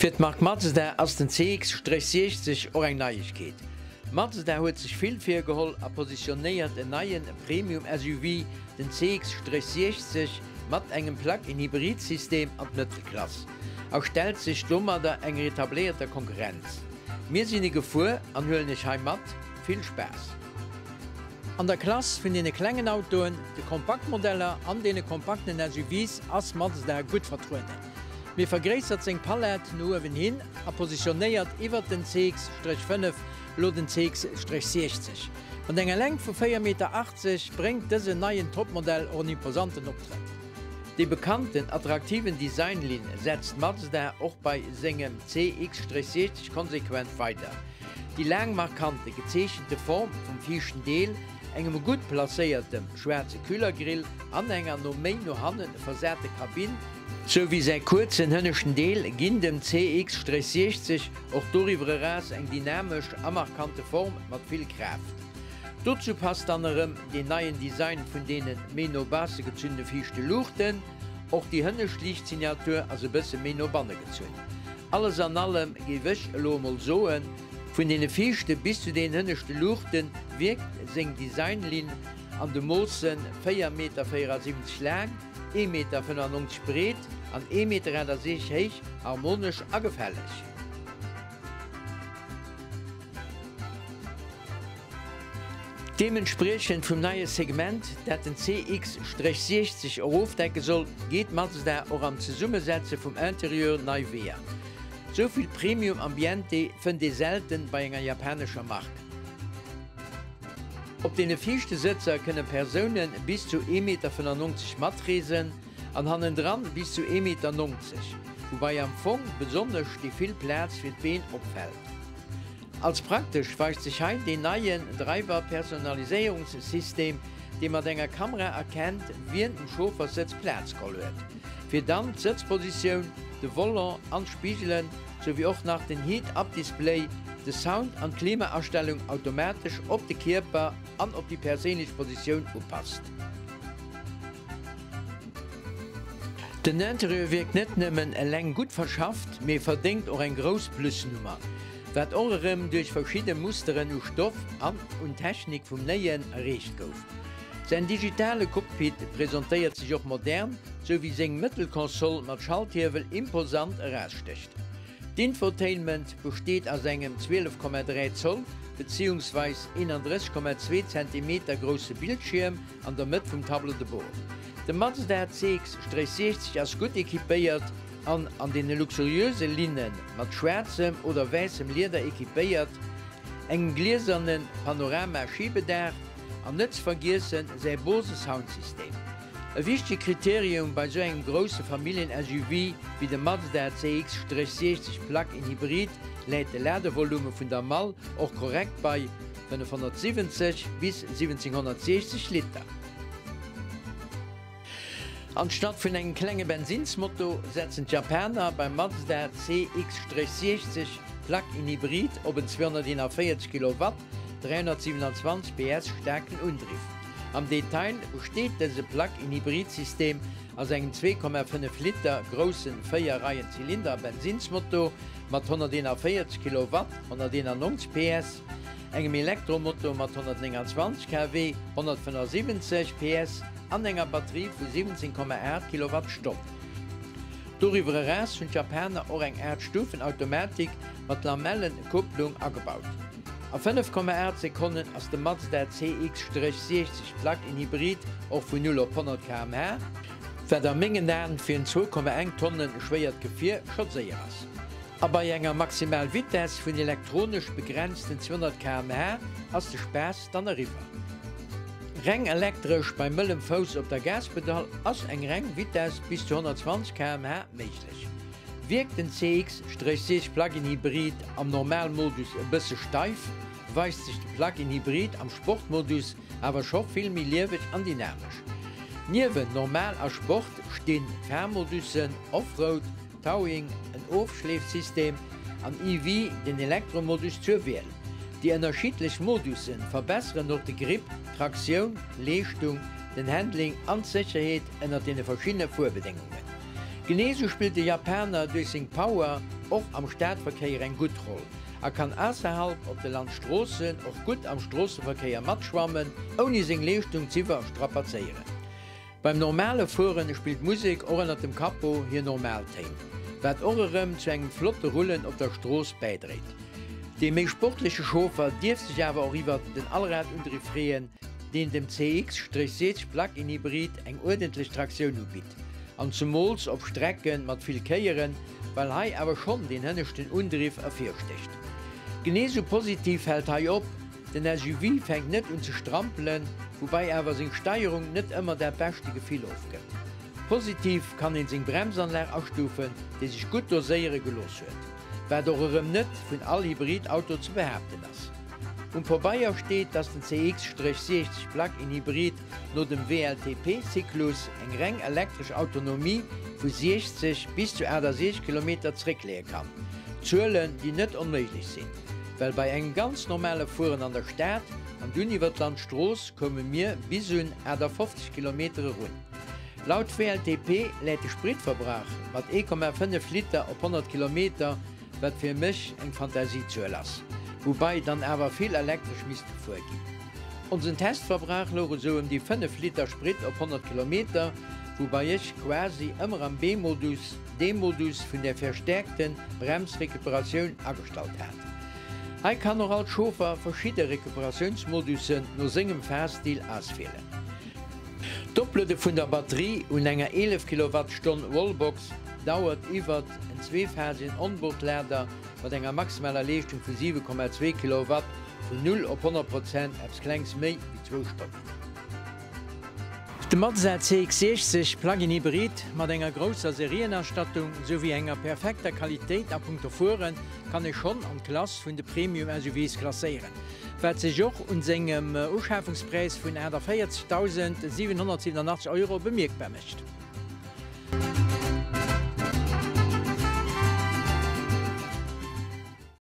Fir d'Mark Mazda ass den CX-60 och eng Neiegkeet. Mazda huet sech vill virgeholl a positionéiert en neien Premium-SUV, den CX-60, mat engem Plug-in-Hybrid-System an d'Mëttelklass a stellt sech domadder enger etabléierter Konkurrenz. Mir sinn e gefuer an huelen iech hei mat. Vill Spaass! An der Klass vun deene klengen Autoen, de Kompaktmodeller an deene kompakten SUVs ass Mazda gutt vertrueden. Mee vergréissert seng Palett no uewen hin a positionéiert iwwert den CX-5 elo den CX-60. Mat enger Längt vu 4,80 Meter bréngt dësen neien Topmodell och en imposanten Optrëtt. Déi bekannten attraktiven Designlinn setzt Mazda och bei sengem CX-60 konsequent weider. Déi laang markante gezeechente Form vum viischten Deel, engem gutt placéiertem schwaarze Kühlergrill an enger no méi no hanne versate Kabinn, sou wéi säi kuerzen hënneschten Deel ginn dem CX-60 och doriwwer eraus eng dynamesch a markante Form mat vill Kraaft. Dozou passt dann erëm deen neien Design vun deene méi no bausse gezunnene viischte Luuchten. Och déi hënnescht Liichtsignatur ass e bësse méi no banne gezunn. Alles an allem géif ech elo emol soen, vun deene viischte bis zu den hënneschte Luuchte wierkt seng Designlinn an de Moossen 4,74 Meter laang, 1,95 Meter breet an 1,68 Meter héich harmonesch a gefälleg. Deementspriechend vum neie Segment, dat den CX-60 erofdecke soll, geet Mazda och am Zesummesetze vum Interieur nei Weeër. Sou vill Premium Ambiente fënnt ee selten bei enger japanescher Mark. Op deene viischte Sëtzer kënne Persoune bis zu 1,95 Meter matreesen an hannendran bis zu 1,90 Meter, woubai am Fong besonnesch déi vill Plaz fir d'Been opfält. Als praktesch weist sech hei deen neien Driver-Personaliséierungssystem, dee mat enger Kamera erkennt, wien um Chaufferssëtz Plaz geholl huet, fir dann d'Sëtzpositioun, de Volant an d'Spigelen, sou wéi och nach den Head-Up-Display, de Sound an d'Klimaastellung automatesch op de Kierper an op déi perséinlech Positioun upasst. Den Interieur wierkt net nëmmen eleng gutt verschafft, mee verdéngt och eng grouss Plusnummer, wat och erëm duerch verschidde Musteren u Stoff an un Technik vum Néien erreecht gouf. Säin digitale Cockpit presentéiert sech och modern, sou wéi seng Mëttelkonsole mat Schalthiewel imposant erausstécht. D'Infotainment besteet aus engem 12,3 Zoll beziehungsweis 31,2 Zentimeter grousse Bildschierm an der Mëtt vum Tableau de bord. De Mazda CX-60 ass gutt equipéiert an an deene luxuriöse Linne mat schwaarzem oder wäissem Lieder equipéiert, engem glieserne Panorama-Schibedaach an net ze vergiessen säi Bose Soundsystem. E wichtege Kriterium bei sou engem grousse Familljen-SUV wéi dem Mazda CX-60 Plug-in Hybrid läit de Ladevolume vun der Mall och korrekt bei 570 bis 1760 Liter. Anstatt vun engem klenge Bensinnsmotor setzen d'Japaner beim Mazda CX-60 Plug-in Hybrid op en 241 Kilowatt, 327 PS staarken Undriff. Am Detail besteet dëse Plug-in Hybrid-System aus engem 2,5 Liter groussen 4 Reien Zylinder Bensinnsmotor mat 141 Kilowatt, 191 PS, engem Elektromotor mat 129 kW, 175 PS, an enger Batterie vu 17,8 Kilowattstonn. Doriwwer eraus hunn d'Japaner och eng Aart Stufenautomatik mat Lamellen-Kupplung agebaut. A 5,8 Sekonnen ass de Mazda CX-60 Plug-in Hybrid och vun 0 op 100 km/h, wat a mengen Aen fir en 2,1 Tonnen schwéiert Gefier scho séier ass. A bei enger maximal Vitess vun elektronesch begrenzten 200 km/h ass de Spaass dann eriwwer. Reng elektresch bei mëllem Fouss op der Gaspedall ass eng reng Vitess bis zu 120 km/h méiglech. Wierkt den CX-60 Plug-in Hybrid am Normalmodus e bësse steif, weist sech de Plug-in Hybrid am Sportmodus awer scho vill méi lieweg an dynamesch. Niewent Normal a Sport stinn d'Fahrmodussen Offroad, Towing, en Ofschleefsystem an EV, den Elektromodus, zur Wiel. Déi ënnerschiddlech Modusse verbesseren och de Grip, d'Traktioun, d'Leeschtung, den Handling an d'Sécherheet ënnert deene verschiddene Fuerbedéngungen. Genee sou spillt de Japaner duerch seng Power och am Stadverkéier eng gutt Roll a kann ausserhalb op de Landstroossen och gutt am Stroosseverkéier matschwammen, ouni seng Leeschtung z'iwwerstrapazéieren. Beim normale Fueren spillt d'Musek och ënnert dem Capot hir normal Téin, wat och erëm zu engem flotte Rullen op der Strooss bäidréit. Dee méi sportleche Chauffer dierf sech awer och iwwert den Allradundriff freeën, deen dem CX-60 Plug-in Hybrid eng uerdentlech Traktioun ubitt, an zumools op Strecke mat vill Kéieren, well hei awer schonn deen hënneschten Undriff ervirstécht. Genee sou positiv fält hei op, Den SUV fänkt net un ze strampelen, woubei awer seng Steierung net ëmmer dat beschte Gefill ofgëtt. Positiv kann een seng Bremsanlag astufen, déi sech gutt doséiere gelooss huet, wat och erëm net vun all Hybrid-Auto ze behaapten ass. Um Pabeier steet, dass den CX-60 Plug-in Hybrid no dem WLTP-Zyklus eng reng elektresch Autonomie vu 60 bis zu 68 Kilometer zréckleeë kann, Zuelen, déi net onméiglech sinn. Well bei engem ganz normale Fueren an der Stad an dunn iwwer d'Landstrooss koume mir bis un 58 Kilometer erun. Laut WLTP läit de Spritverbrauch mat 1,5 Liter op 100 Kilometer, wat fir mech eng Fantasiezuel ass, woubai dann awer vill elektresch misst gefuer ginn. Onsen Testverbrauch louch esou ëm déi 5 Liter Sprit op 100 Kilometer, woubai ech quasi ëmmer am B-Modus, dee Modus vun der verstärkten Bremsrecuperatioun, agestallt hat. Hei kann och all Chauffer verschidde Recuperatiounsmodussen no sengem Fahrstil auswielen. D'Opluede vun der Batterie un enger 11 Kilowattstonn Wallbox dauert iwwert en zweephasegen Onboard-Lader mat enger maximaler Leeschtung vu 7,2 Kilowatt vun 0 op 100 Prozent eppes klengs méi wéi zwou Stonnen. De Mazda CX-60 Plug-in Hybrid mat enger grousser Serienastattung souwéi enger perfekter Qualitéit a punkto Fuere kann ee schonn an d'Klass vun de Premium SUVs klasséieren, wat sech och un sengem Uschafungspräis vun 48.787 Euro bemierkbar mécht.